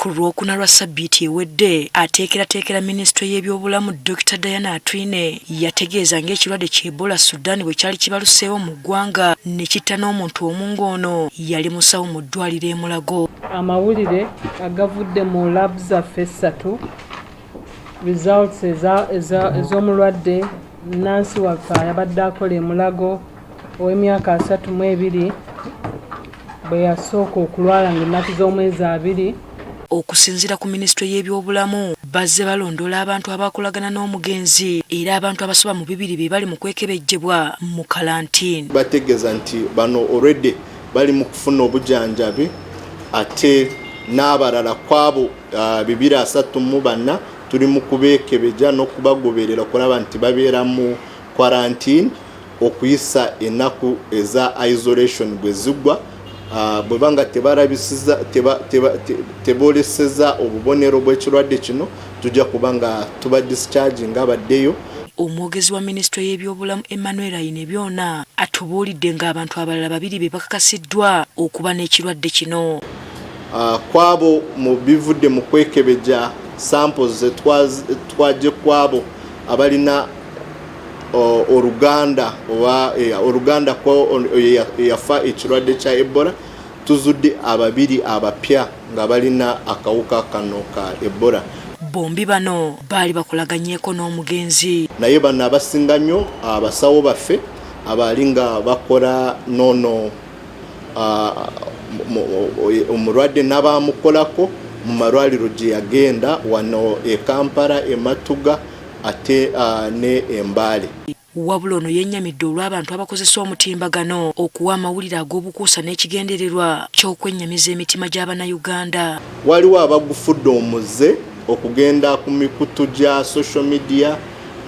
Ku Lwokuna lwa ssabbiiti ewedde, ateekerateekera minisitule y'ebyobulamu Dokita Diana Atwine yategeeza ng'ekirwadde ki Ebola Sudan bwe kyali kibaluseewo mu ggwanga ne kitta n'omuntu omu ng'ono yali musawo mu ddwaliro e Mulago. Amawulire agavudde mu lab zaffe essatu, results ez'omulwadde nansi waffe ayabadde akola e Mulago ow'emyaka 32 bwe yasooka okulwala ng'ennaku z'omwezi 20. Okusinziira ku minisitule y'ebyobulamu, bazze balondoola abantu abakolagana n'omugenzi era abantu abasoba mu 200 be bali mu kwekebejjebwa mu kalantiini. Bategeeza nti bano already bali mu kufuna obujanjabi, ate n'abalala kwabo 234 tuli mu kubeekebeja n'okubagoberera okulaba nti babeera mu quarantine okuyisa ennaku eza isolation bwe ziggwa. Bwe banga teboleseza obubonero bw'ekirwadde kino, tujja kuba nga tuba discharge nga baddeyo. Omwogezi wa minisitule y'ebyobulamu Emmanuel Ainebyona atubuulidde ng'abantu abalala 2 be bakakasiddwa okuba n'ekirwadde kino. Kwabo mu bivudde mu kwekebejja samples twaje kwabo abalina oluganda oba oluganda eyafa ekirwadde kya Ebola, tuzudde ababiri abapya nga balina akawuka kano ka Ebola. Bombi bano baali bakolaganyeko n'omugenzi. Naye bano abasinga nnyo abasawo baffe abaali nga bakola nono omulwadde n'abamukolako mu malwaliro gye yagenda wano e Kampala, e Matuga ate ne Embaale. Wabula ono yennyamidde olw'abantu abakozesa omutimbagano okuwa amawulire ag'obukuusa n'ekigendererwa ky'okwennyamiza emitima gy'Abannayuganda. Waliwo abagufudde omuze okugenda ku mikutu gya social media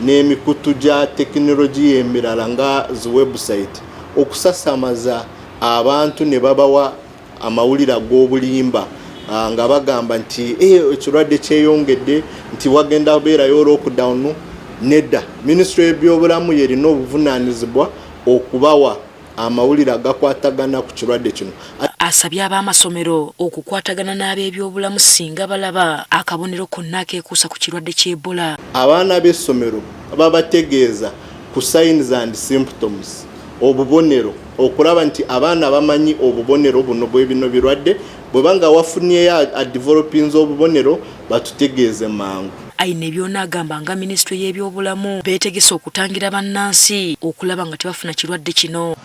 n'emikutu gya tekinologiya emirala nga zi website okusasamaza abantu ne babawa amawulire ag'obulimba nga bagamba nti ekirwadde kyeyongedde, nti wagenda beerayo lockdown. Nedda, minisitule y'ebyobulamu yerina obuvunaanyizibwa okubawa amawulire agakwatagana ku kirwadde kino. Asabye ab'amasomero okukwatagana n'ab'ebyobulamu singa balaba akabonero konna akeekuusa ku kirwadde ky'Ebola. Abaana b'essomero babategeeza ku signs and symptoms, obubonero, okulaba nti abaana bamanyi obubonero buno bwe bino birwadde. Bwe banga wafunyeyo adevelopinze obubonero, batutegeeze mangu. Ainebyona agamba nga minisitule y'ebyobulamu beetegese okutangira bannansi okulaba nga tebafuna kirwadde kino.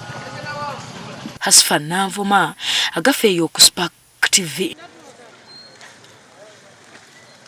Hasfa Nanvuma, agafeeyo ku Spark TV.